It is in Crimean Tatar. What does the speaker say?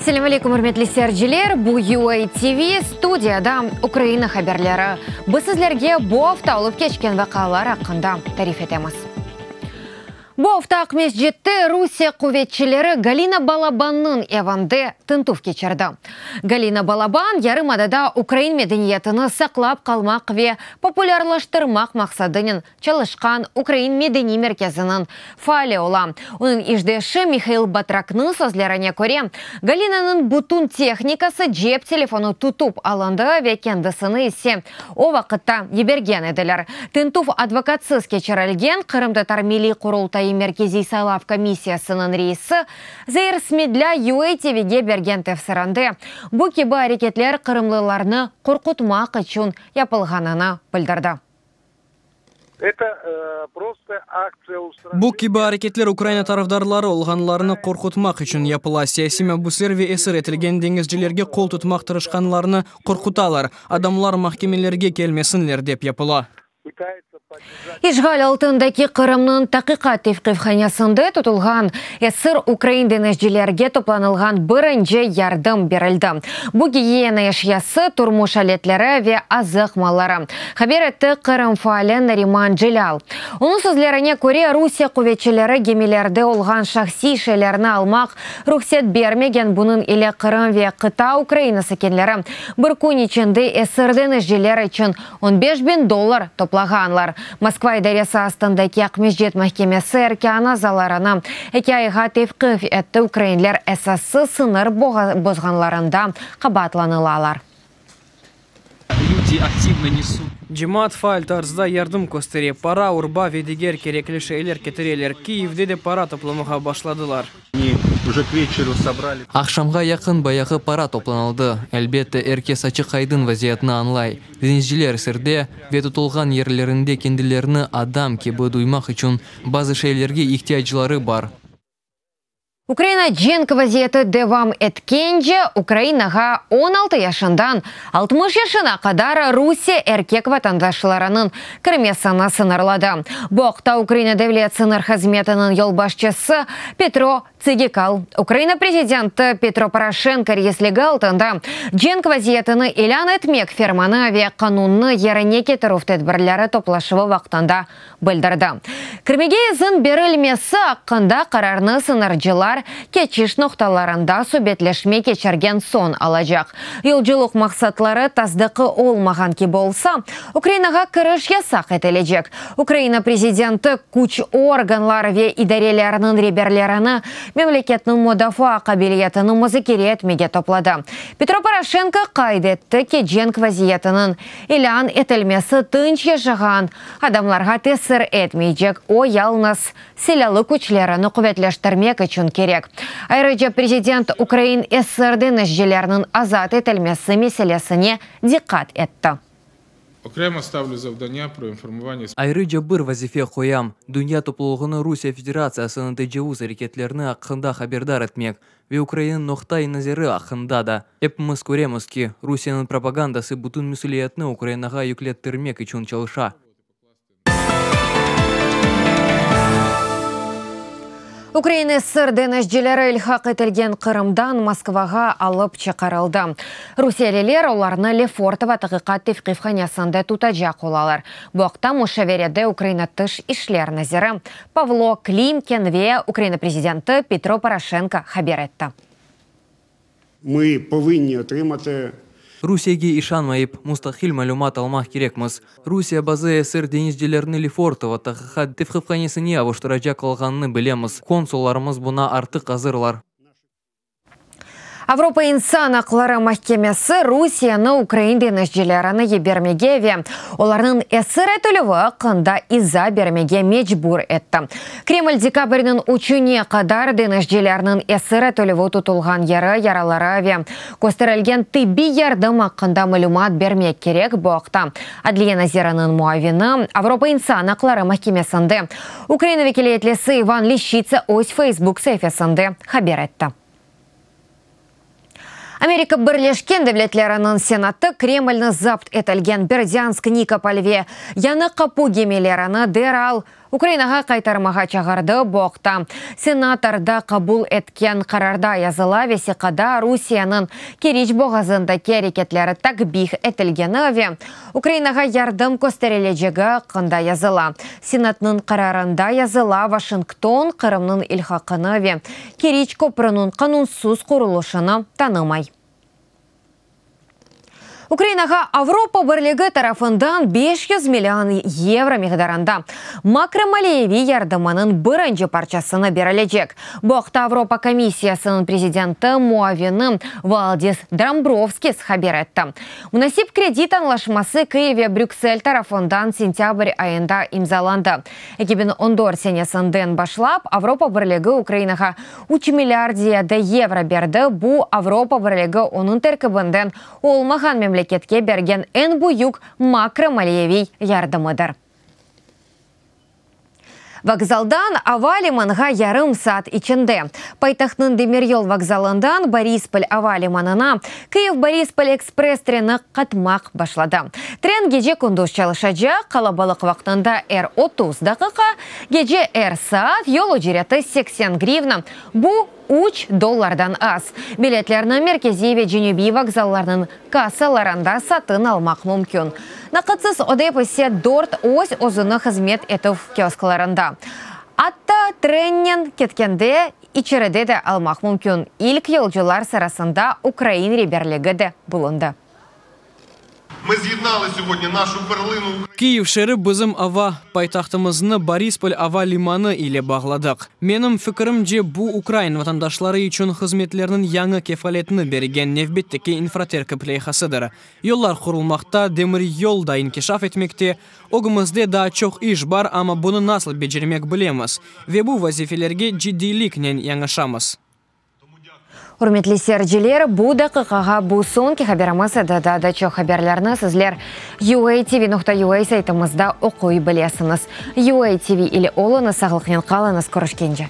Selâm aleyküm, ürmetli seyirciler! Bu UA TV, studiyada Ukraina haberleri. Biz sizlerge bu afta olıp keçken vaqialar aqqında tarif etemiz. Bu afta Aqmescitte Rusiye quvetçileri Galina Balabannıñ evinde tintüv keçirdi. Galina Balaban yarımadada ukrain medeniyetini saqlap qalmaq ve populârlaştırmaq maqsadınen çalışqan Ukrain medeniy merkeziniñ faali ola. Onıñ işdeşi Mihail Batraknıñ sözlerine köre, Galinanıñ bütün tehnikası, cep telefonı tutıp alındı ve kendisini ise o vaqıtta yibergen ediler. Tintüv advokatsız keçirilgen, Qırımtatar Milliy Qurultayı Merkeziy saylav komissiyasınıñ reisi Zair Smedlâ UA TVge bergen tefsirinde, bu kibi areketler qırımlılarnı qorqutmaq içün yapılğanını bildirdi. Bu kibi areketler Ukraina tarafdarları olğanlarnı qorqutmaq içün yapıla, siyasiy mabüsler ve esir etilgen deñizcilerge qol tutmaq tırışqanlarnı qorqutalar, adamlar mahkemelerge kelmesinler dep yapıla. İşğal altındaki Qırımnıñ taqiqat tevqifhanesinde tutulğan esir ukrain deñizcilerge toplanılğan birinci yardım berildi. Bu gigiyena eşyası, turmuş aletleri ve azıq malları, haber etti Qırım faali Nariman Celâl. Onıñ sözlerine köre, Rusiye quvetçileri gemilerde olğan şahsiy şeylerni almaq ruhset bermegen, bunıñ ile Qırım ve qıta Ukraina sakinleri bir kün içinde esir deñizciler içün 15 biñ dollar toplağanlar. Moskva idaresi astındaki Aqmescit mahkemesi erkân azalarını eki ayğa tevqif etti, ukrainler esassız sıñır bozğanlarında qabaatlanılalar. Люди aktivno nesut. Cemaat faal tarzda yardım köstere, para, urba ve diger kerekli şeyler ketireler. Kiyevde de para toplamağa başladılar. Уже к вечеру собрали. Aqşamğa yaqın bayağı para toplanıldı. Elbette, er kes açıq-aydın vaziyetni añlay. Deñizciler esirde ve tutulğan yerlerinde kendilerini adam kibi duymaq içün bazı şeylerge ihtiyacları bar. Ukraina cenk vaziyeti devam etkence, Ukrainağa 16 yaşından 60 yaşına qadar Rusiye erkek vatandaşlarınıñ kirmesini sıñırladı. Bu aqta Ukraina Devlet sıñır hızmetiniñ yolbaşçısı Petro Tsigikal Ukraina prezidenti Petro Poroşenko reisligi altında cenk vaziyetini ilân etmek fermanı ve qanunnı yerine ketirüv tedbirleri toplaşuvı vaqtında bildirdi. Kirmege izin berilmesi aqqında qararnı sıñırcılar keçiş noqtalarında subetleşme keçirgen soñ alacaq. Yolculıq maqsatları tasdıqı olmağan kibi olsa, Ukrainağa kiriş yasaq etilecek. Ukraina prezidenti küç organlar ve idarelerniñ reberlerini memleketniñ mudafaa qabiliyetini muzakere etmege topladı. Petro Poroşenko qayd etti ki, cenk vaziyetiniñ ilân etilmesi tınç yaşağan adamlarğa tesir etmeycek, o yalnız silâlı küçlerini quvetleştirmek içün kerek. Ayrıca prezident ukrain esir deñizcilerniñ azat etilmesi meselesine diqqat etti. Okremo stavlю zavdання про informovання Ayrıca bir vazife qoyam, dünya toplulığını Rusiye Federatsiyasınıñ tecavuz areketlerini aqqında haberdar etmek ve Ukrainanıñ noqta-i nazarı aqqında da. Epimiz köremiz ki, Rusiyeniñ propagandası bütün mesüliyetni Ukrainağa yüklettirmek içün çalışa. Ukrain esir deñizcileri ilhaq etilgen Qırımdan Moskvağa alıp çıqarıldı. Rusiyeliler olarnı Lefortovo taqiqat tevqifhanesinde tutacaq olalar. Bu aqta muşaverede Ukraina Tış işler naziri Pavlo Klimkin ve Ukraina prezidenti Petro Poroşenko haber etti. Mı povınni otrimati. Rusiyege işanmayıp, mustaqil malümat almaq kerekmiz. Rusiye bazı esir deñizcilerni Lefortovo taqiqat tevqifhanesine avuştıracaq olğanını bilemiz. Konsullarımız buña artıq azırlar. Avropa insan aqları mahkemesi Rusiyeni ukrain deñizcilerini yibermege ve olarnıñ esir etilüvi aqqında iza bermege mecbur etti. Kreml dekabrniñ üçüne qadar deñizcilerniñ esir etilüvi tutulğan yeri, yaraları ve kösterilgen tibbiy yardım aqqında malümat bermek kerek. Bu aqta adliye naziriniñ muavini, Avropa insan aqları mahkemesinde Ukraina vekâletlisi İvan Lişçitsa öz Facebook saifesinde haber etti. Amerika Birleşken Devletleriniñ Senatı Kremlni zapt etilgen Berdânsk, Nikopol ve Yañı Qapu gemilerini deral. Ukrainağa qaytarmağa çağırdı. Bu aqta Senatorda qabul etken qararda yazıla. Vesiqada Rusiyeniñ Keriç boğazındaki areketleri takbih etilgeni ve Ukrainağa yardım kösterilecegi aqqında yazıla. Senatnıñ qararında yazıla, Vaşington Qırımnıñ ilhaqını ve Keriç köprüniñ qanunsız qurulışını tanımay. Ukrainağa Avropa Birligi tarafından 500 million yevro miqdarında makromaliyeviy yardımınıñ birinci parçasını berilecek. Bu aqta Avropa komissiyasınıñ prezidenti muavini Valdis Dombrovskis haber etti. Munasip kredit añlaşması Kyiv ve Brüksel tarafından sentâbr ayında imzalandı. 2014 senesinden başlap Avropa Birligi Ukrainağa üç milliard ziyade yevro berdi, bu, Avropa Birligi onıñ terkibinden olmağan memleketke bergen eñ büyük makromaliyeviy yardımıdır. Vokzaldan ava limanğa yarım saat içinde. Paytahtnıñ demiryol vokzalından Borispol ava limanına Kyiv-Borispol ekspress treni qatmaq başladı. Tren gece-kündüz çalışacaq, qalabalıq vaqtında er 30 daqiqa, gece er saat, yol ücreti 80 grivna, bu üç dollardan az. Biletlerni Merkeziy ve Cenübiy vokzallarnıñ kassalarında satın almaq mümkün. Naqıtsız ödev ise dört öz-özüni hızmet etüv kiosklarında. Atta trennen ketkende içeride de almaq mümkün. İlk yolcular sırasında ukrain reberligi de bulundı. Kyiv şeeri bizim ava paytahtımıznı Borispol ava limanı ile bağladıq. Menim fikirimce, bu, ukrain vatandaşları içün hızmetlerniñ yañı kefaletini bergen nevbetteki infraterkip leyhasıdır. Yollar qurulmaqta, demiryol da inkişaf etmekte. Ögümizde daa çoq iş bar, amma bunı nasıl becermek bilemiz ve bu vazifelerge ciddiyliknen yañışamız. Ürmetli seyirciler, bu daqiqağa bu soñki haberimiz edi. Daa da çoq haberlerni sizler UATV.UA saytımızda oquy bilesiñiz. UATV ile oluñız, sağlıqnen qalıñız, körüşkence.